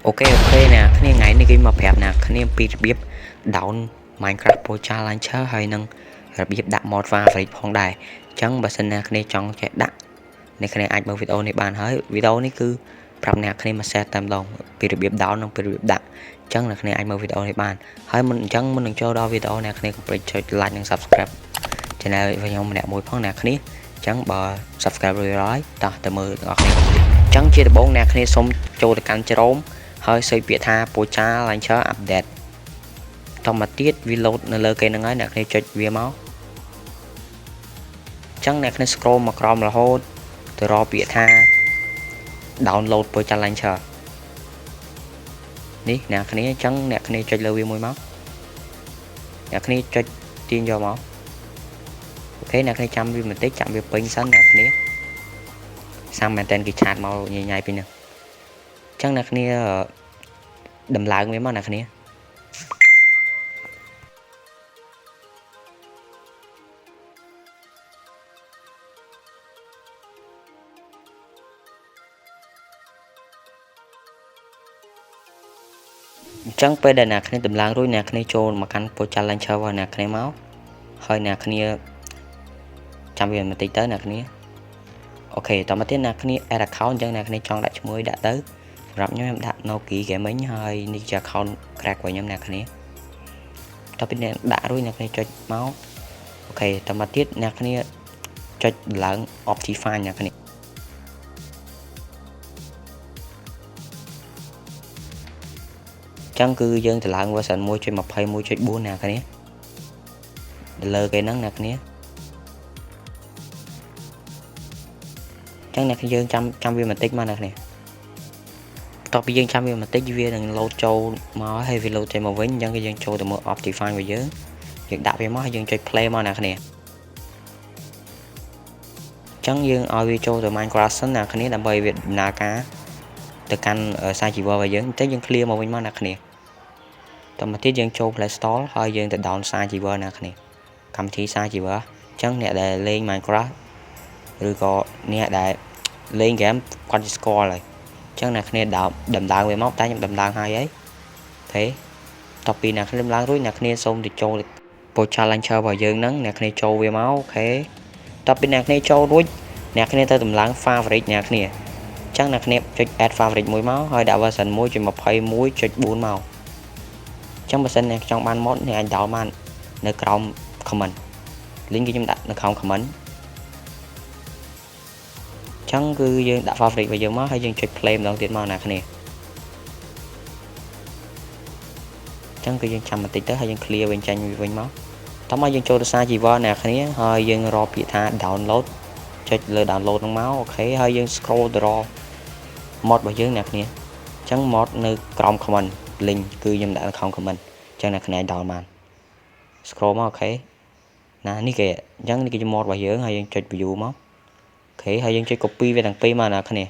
OK អ្នកគ្នាថ្ងៃនេះគេមកប្រាប់អ្នកគ្នាពីរបៀប down Minecraft Pojav Launcher ហើយនឹងរបៀបដាក់ mod favorite ផងដែរអញ្ចឹងបើសិនអ្នកគ្នាចង់ចេះដាក់អ្នកគ្នាអាចមើលវីដេអូនេះបានហើយវីដេអូនេះគឺប្រាប់អ្នកគ្នាមួយ set តែម្ដងពីរបៀប down និងពីរបៀបដាក់អញ្ចឹងអ្នកគ្នាអាចមើលវីដេអូនេះបានហើយមុនអញ្ចឹងមុននឹងចូលដល់វីដេអូអ្នកគ្នាកុំភ្លេចចុច like និង subscribe channel របស់ខ្ញុំម្នាក់មួយផងអ្នកគ្នាអញ្ចឹងបើ subscribe រួចរាល់តោះទៅមើលទាំងអស់គ្នាអញ្ចឹងជាដំបូងអ្នកគ្នាសូមចូលទៅកាន់ Chrome ហើយសេចពាក្យថា Pojav Launcher Update តមកទៀតវា load នៅលើគេហ្នឹងហើយអ្នកគ្នាចុចវាមកអញ្ចឹងអ្នកគ្នា scroll មកក្រោមរហូតទៅរកពាក្យថា download Pojav Launcher នេះអ្នកគ្នាអញ្ចឹងអ្នកគ្នាចុចលើវាមួយមកអ្នកគ្នាចុចទាញយកមក OK អ្នកគ្នាចាំវាបន្តិចចាំវាពេញសិនអ្នកគ្នាសាំមែនតើគេ chat មកញញ៉ៃពីហ្នឹងអញ្ចឹងអ្នកគ្នាដំឡើងវាមកអ្នកគ្នាអញ្ចឹងពេលដែលអ្នកគ្នាដំឡើងរួចអ្នកគ្នាចូលមកកាន់ Pojav Launcher របស់អ្នកគ្នាមកហើយអ្នកគ្នាចាំវាបន្តិចទៅអ្នកគ្នា OK តមកទៀតអ្នកគ្នា add account អញ្ចឹងអ្នកគ្នាចង់ដាក់ឈ្មោះដាក់ទៅសម្រាប់ខ្ញុំខ្ញុំដាក់ Noki Gaming ហើយនេះជា account crack របស់ខ្ញុំអ្នកគ្នាតទៅពីអ្នកដាក់រួចអ្នកគ្នាចុចមក OK តមកទៀតអ្នកគ្នាចុចឡើង Optifine អ្នកគ្នាចឹងគឺយើងទៅឡើង version 1.21.4អ្នកគ្នាលើគេហ្នឹងអ្នកគ្នាចឹងអ្នកយើងចាំចាំវាបន្តិចមកអ្នកគ្នាបន្ទាប់ពីយើងចាំវាបន្តិចវានឹង load ចូលមកហើយវា load ចេញមកវិញអញ្ចឹងគឺយើងចូលទៅមើល Optifine របស់យើងយើងដាក់វាមកហើយយើងចុច play មកអ្នកគ្នាចឹងយើងឲ្យវាចូលទៅ Minecraft សិនអ្នកគ្នាដើម្បីវាដំណើរការទៅកាន់ server របស់យើងអញ្ចឹងយើង clear មកវិញមកអ្នកគ្នាតមកទៀតយើងចូល Play Store ហើយយើងទៅ down server អ្នកគ្នាកម្មវិធី server អញ្ចឹងអ្នកដែលលេង Minecraft ឬក៏អ្នកដែលលេងហ្គេមគាត់ស្គាល់ហើយអញ្ចឹងអ្នកគ្នាដើមដំឡើងវាមកតែខ្ញុំដំឡើងហើយហើយទេតពីអ្នកគ្នាដំឡើងរួចអ្នកគ្នាសូមទៅចូល Pojav Launcher របស់យើងហ្នឹងអ្នកគ្នាចូលវាមក OK តពីអ្នកគ្នាចូលរួចអ្នកគ្នាទៅដំឡើង favorite អ្នកគ្នាអញ្ចឹងអ្នកគ្នាចុច add favorite មួយមកហើយដាក់ version 1.21.4មកអញ្ចឹងបើសិនអ្នកចង់បាន mod អ្នកអាច down បាននៅក្រោម comment link គឺខ្ញុំដាក់នៅក្រោម comment ចឹងគឺយើងដាក់ favorite របស់យើងមកហើយយើងចុច play ម្ដងទៀតមកណាគ្នាចឹងគឺយើងចាំបន្តិចទៅហើយយើង clear វិញចាញ់វិញមកតោះមកយើងចូលទៅ server អ្នកគ្នាហើយយើងរកពាក្យថា download ចុចលើ download ហ្នឹងមក OK ហើយយើង scroll ទៅរក mod របស់យើងអ្នកគ្នាអញ្ចឹង mod នៅក្រោម comment link គឺខ្ញុំដាក់នៅក្រោម comment អញ្ចឹងអ្នកគ្នាអាច down បាន scroll មក OK ណានេះគេអញ្ចឹងនេះគឺជា mod របស់យើងហើយយើងចុច view មក OK ហើយយើងចុច copy វាទាំងពីរមកអ្នកគ្នា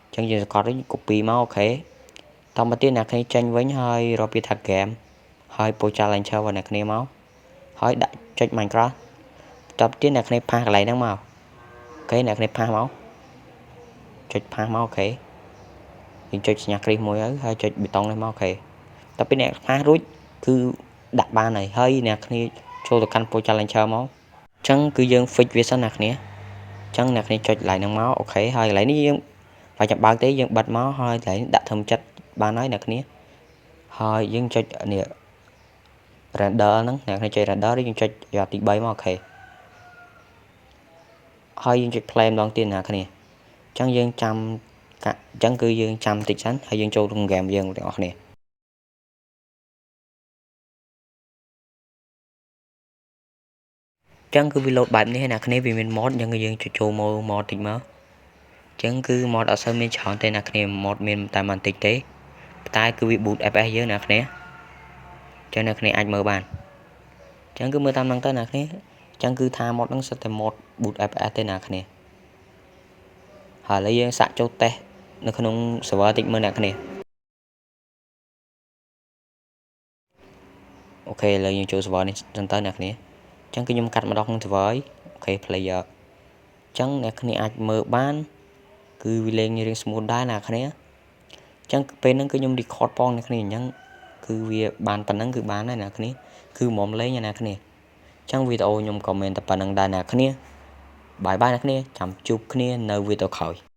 អញ្ចឹងយើងសង្កត់វិញ copy មក OK តមកទៀតអ្នកគ្នាចេញវិញហើយរកពាក្យថា game ហើយ Pojav Launcher របស់អ្នកគ្នាមកហើយដាក់ចុច Minecraft តទៅទៀតអ្នកគ្នា paste កន្លែងហ្នឹងមក OK អ្នកគ្នា paste មកចុច paste មក OK យើងចុចសញ្ញាគ្រីសមួយហើយហើយចុចប៊ូតុងនេះមក OK តទៅពីអ្នក paste រួចគឺដាក់បានហើយហើយអ្នកគ្នាចូលទៅកាន់ Pojav Launcher មកអញ្ចឹងគឺយើង fix វាសិនអ្នកគ្នាអញ្ចឹងអ្នកគ្នាចុចកន្លែងហ្នឹងមក OK ហើយកន្លែងនេះយើងបាច់ចាំបើកទេយើងបិទមកហើយកន្លែងដាក់ធ្វើចិត្តបានហើយអ្នកគ្នាហើយយើងចុចនេះ render ហ្នឹងអ្នកគ្នាចុច render ឬយើងចុចយកទី3មក OK ហើយយើងចុច play ម្ដងទៀតអ្នកគ្នាអញ្ចឹងយើងចាំអញ្ចឹងគឺយើងចាំតិចសិនហើយយើងចូលក្នុង game យើងទាំងអស់គ្នាចឹងគឺវាលោតបែបនេះអ្នកគ្នាវាមាន mod អញ្ចឹងយើងចូលចូលមក mod តិចមកអញ្ចឹងគឺ mod អត់សូវមានច្រើនទេអ្នកគ្នា mod មានតែបន្តិចទេតែគឺវា boot FPS យើងអ្នកគ្នាអញ្ចឹងអ្នកគ្នាអាចមើលបានអញ្ចឹងគឺមើលតាមហ្នឹងទៅអ្នកគ្នាអញ្ចឹងគឺថា mod ហ្នឹងសិតតែ mod boot FPS ទេអ្នកគ្នាហើយឥឡូវយើងសាកចូលតេស្តនៅក្នុង server តិចមើលអ្នកគ្នា OK ឥឡូវយើងចូល server នេះសិនទៅអ្នកគ្នាអញ្ចឹងគឺខ្ញុំកាត់មកដល់ក្នុង server ហើយ OK player អញ្ចឹងអ្នកគ្នាអាចមើលបានគឺវាលេងរៀង smooth ដែរអ្នកគ្នាអញ្ ចឹងពេលហ្នឹងគឺខ្ញុំ record ផងអ្នកគ្នាអញ្ចឹងគឺវាបានប៉ុណ្ណឹងគឺបានហើយអ្នកគ្នាគឺមុំលេងអ្នកគ្នាអញ្ចឹងវីដេអូខ្ញុំក៏មានតែប៉ុណ្្នឹងដែរអ្នកគ្នាbye bye អ្នកគ្នាចាំជួបគ្នានៅវីដេអូក្រោយ។